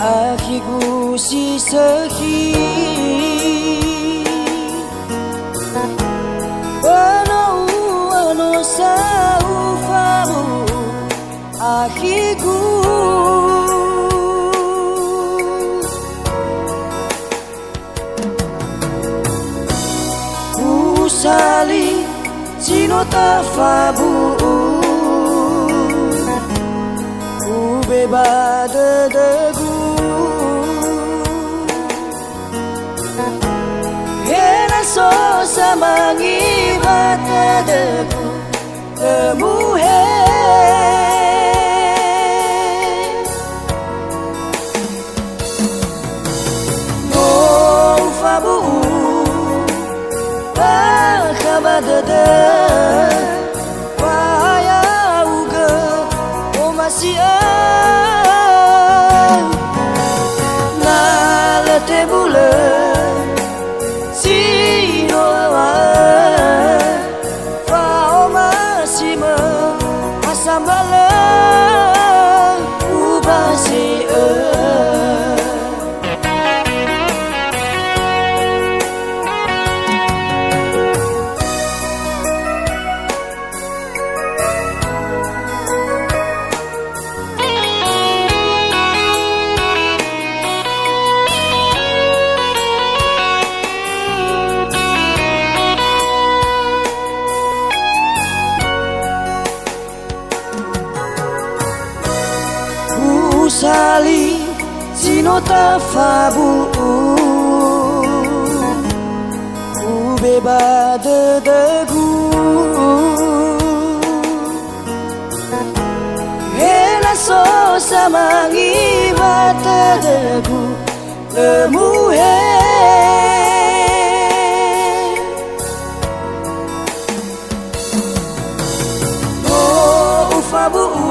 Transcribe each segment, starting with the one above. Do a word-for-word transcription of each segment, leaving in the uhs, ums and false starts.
Akhigu si sökhi, ba no u'ono sa ufabu'u akhigu. Usali si no tafabu'u, ube ba dödögu. He na so samangi ba dödögu, lö muhe. No ufabu'u bakha ba dödö, ba ya'ugö omasi'ö. Na lö tebulö si no öŵa'ö, fa'omasimö, ha sambalö ubasi'ö. Usali si no tafabu'u, ube ba dödögu. He na so samangi ba dödögu, lö muhe. No ufabu'u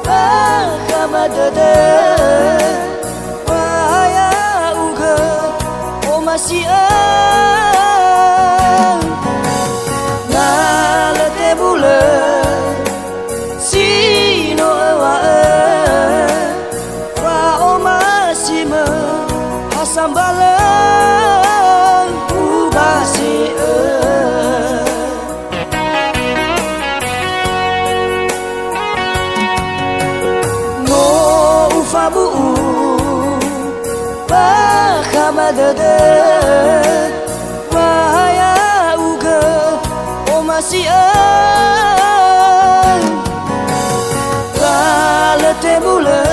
bakha ba dödö, ba ya'ugö omasi'ö. Na lö tebulö si no öŵa'ö, fa'omasimö, ha sambalö ubasi'ö. No ufabu'u bakha ba dödö, ba ya'ugö omasi'ö. Ba lö tebulö